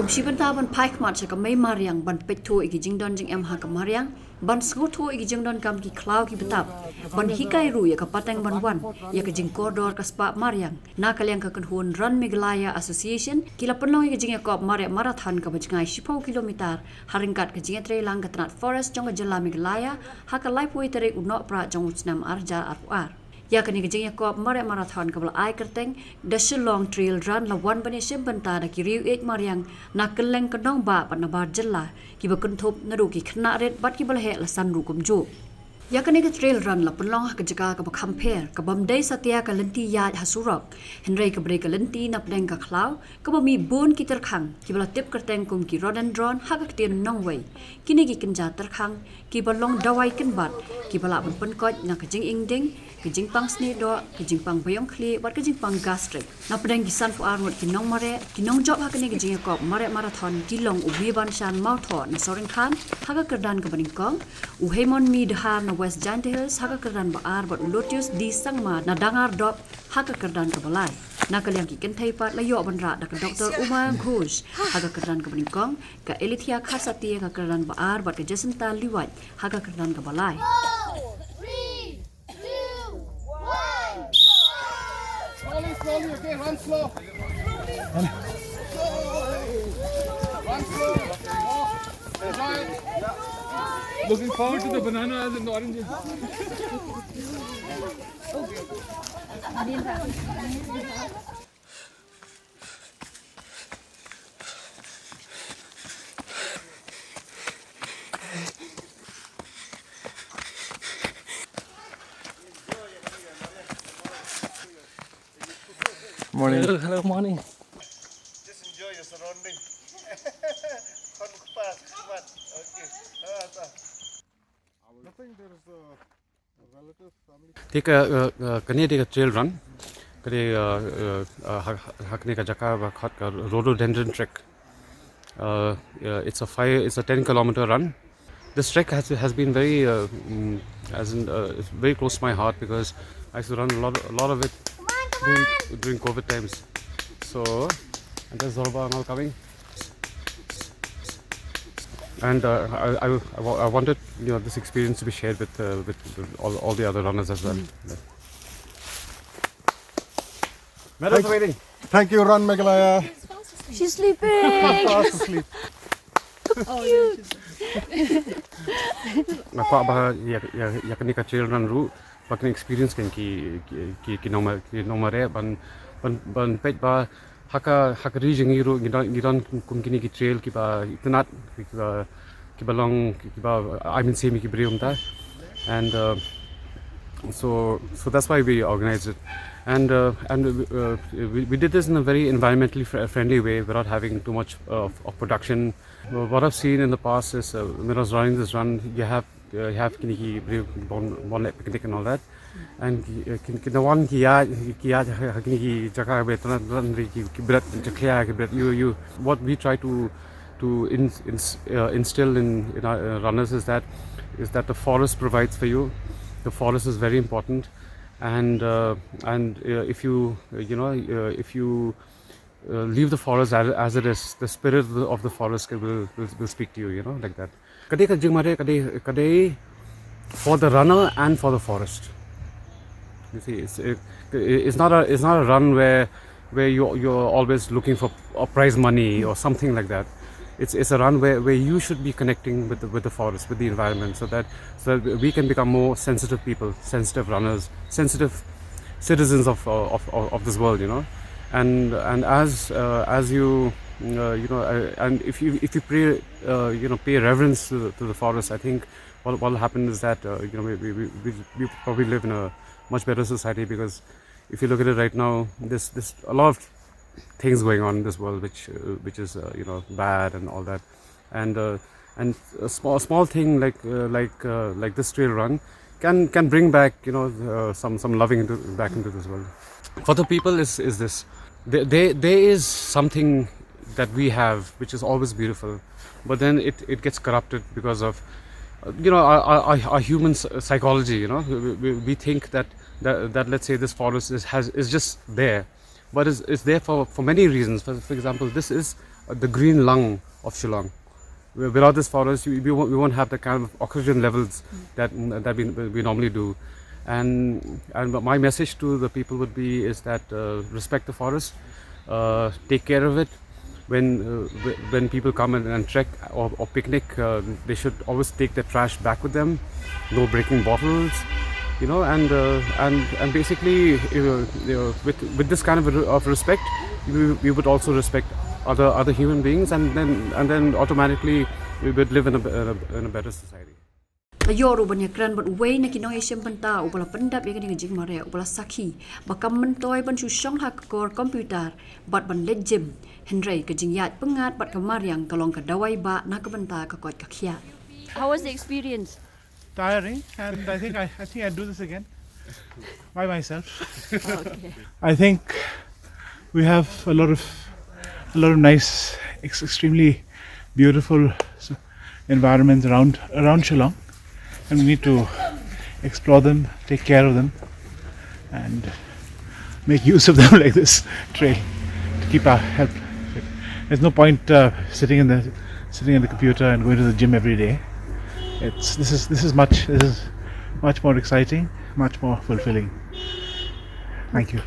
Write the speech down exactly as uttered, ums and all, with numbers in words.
Shi bynta ban phai khmat sha ka mei mariang, ban peit thuh ïa ki jingdon jingem ha ka mariang, ban sngewthuh ïa ki jingdonkam ki khlaw ki btap, ban hikai ruh ïa ka pateng ban wan ïa ka jingkordor ka spah mariang. Na ka liang ka kynhun Run Meghalaya Association, ki la pynlong ïa ka jingïakop mareh marathon kaba jngai shiphew kilometer ha ryngkat ka jingïatreilang ka tnat forest jong ka jylla Meghalaya ha ka laiphew tarik u Nohprah jong u snem ar hajar arphew ar. Ïa kane ka jingïakop mareh marathon kaba la ai kyrteng The Shillong Trail Run la wan ban ïashim bynta da ki riewieid mariang na kylleng ka nongbah bad nabar jylla, kiba kynthup naduh ki khynnah rit bad kiba la heh la san ruh kumjuh. Ïa kane ka trail run la pynlong ha ka jaka kaba kham pher, kabym dei satia ka lynti ïaid ha surok, hynrei kaba dei ka lynti napdeng ka khlaw, kaba mih bun ki tyrkhang kiba la tip kyrteng kum ki rhododendron ha ka ktien nongwei. Kine ki kynja tyrkhang kiba long dawai kynbat, kiba lah ban pynkoit na ka jingingding, ka jingpang snieh doh, ka jingpang baïong khlieh bad ka jingpang gastric. Napdeng ki sanphew ar ngut ki nongmareh, ki nongjop ha kane ka jingïakop mareh marathon ki long u Mibanshan Mawthoh na Sohryngkhan ha ka kyrdan kaba nyngkong, u Hemon Mi Dhar na West Jaintia Hills ha ka kyrdan ba ar bad u Lotius D Sangma na Dangardup ha ka kyrdan kaba lai. Na ka liang ki kynthei pat la ïoh ban rah da ka Doctor Uma Ghosh ha ka kyrdan kaba nyngkong, ka Elithia Kharsatia ha ka kyrdan ba ar bad ka Jacinta Liwat ha ka kyrdan kaba lai. Slowly, slowly, okay, run slow. Run slow. Enjoy it. Looking forward to the bananas and the oranges. Morning. Hello, hello, morning. Just enjoy your surrounding. Khon kupas, kupas. Okay. Ah, ta. Nothing, there is a relative family. Te ka, uh, uh, kane te ka trail run. Kane, uh, uh, uh, ha, ha kane ka jaka ba khot ka rhododendron trek. Uh, uh, it's a five, it's a ten kilometer run. This trek has, has been very, uh, mm, as in, uh, it's very close to my heart because I used to run a lot, a lot of it during, during COVID times. So, and there's Zorba now coming. And, uh, I, I, I wa-, I wanted, you know, this experience to be shared with, uh, with, with all, all the other runners as well. Yeah. Medals are waiting. Thank you, Run Meghalaya. She's sleeping. Fast asleep. Cute. Nga kwah ba ïa, ïa, ïa kane ka trail run ruh, ba kin experience kan ki, ki, ki, ki nongma-, ki nongmareh ban, ban, ban peit ba ha ka, ha ka ri jong ngi ruh ngi don, ngi don kum kine ki trail kiba itynnad, kiba, kiba long, kiba ai mynsiem ïa ki briew mynta. And, uh, so, so that's why we organize it. And, uh, and, uh, we, we did this in a very environmentally fr-, friendly way without having too much of, of production. Uh, what I've seen in the past is, uh, when I was running this run, you have, uh, you have kine ki briew bun, bun leh picnic and all that. And ki, uh, ki, ki nongwan ki ïaid, ki ïaid ha, ha kine ki jaka ba itynnad, itynnad, ki, ki bret jakhlia, ki bret ïuh ïuh. What we try to, to ins-, ins-, uh, instill in, in our, uh, runners is that, is that the forest provides for you. The forest is very important. And, uh, and, uh, if you, uh, you know, uh, if you, uh, leave the forest as, as it is, the spirit of the, of the forest will, will, will speak to you, you know, like that. Ka dei ka jingmareh, ka dei, ka dei for the runner and for the forest. You see, it's, it, it's not a, it's not a run where, where you, you're always looking for a prize money or something like that. It's, it's a run where, where you should be connecting with the, with the forest, with the environment, so that, so that we can become more sensitive people, sensitive runners, sensitive citizens of, uh, of, of, of this world, you know. And, and as, uh, as you, uh, you know, uh, and if you, if you pay, uh, you know, pay reverence to the, to the forest, I think what, what will happen is that, uh, you know, we, we, we, we, we probably live in a much better society, because if you look at it right now, there's, there's a lot of things going on in this world which, uh, which is, uh, you know, bad and all that. And, uh, and a small, small thing like, uh, like, uh, like this trail run can, can bring back, you know, uh, some, some loving into, back into this world. For the people is, is this. There, there, there is something that we have which is always beautiful, but then it, it gets corrupted because of, uh, you know, our, our, our, our human s-, psychology, you know. We, we, we think that, that, that, let's say, this forest is, has, is just there, but it's, it's there for, for many reasons. For, for example, this is the green lung of Shillong. Without this forest, we, we, won't, we won't have the kind of oxygen levels that that we, we normally do. And and my message to the people would be is that uh, respect the forest, uh, take care of it. When uh, when people come and, and trek or, or picnic, uh, they should always take their trash back with them. No breaking bottles, you know, and uh, and and basically, uh, you know, with with this kind of, of respect, we, we would also respect other other human beings, and then and then automatically we would live in a, in a, in a better society. La ïoh ruh ban ïakren bad uwei na ki nongïashim bynta uba la pyndep ïa kane ka jingmareh uba la sakhi ba kam myntoi ban shu shong ha ka kor computer bad ban leit gym, hynrei ka jingïaid pyngngad bad ka mariang ka long ka dawai ba na ka bynta ka koit ka khiah. How was the experience? Tiring, and I think I, I think I'd do this again by myself. Okay. I think we have a lot of a lot of nice, ex- extremely beautiful s- environments around around Shillong, and we need to explore them, take care of them, and make use of them like this trail to keep our health fit. There's no point uh, sitting in the sitting in the computer and going to the gym every day. It's this is this is much this is much more exciting, much more fulfilling. Thank you.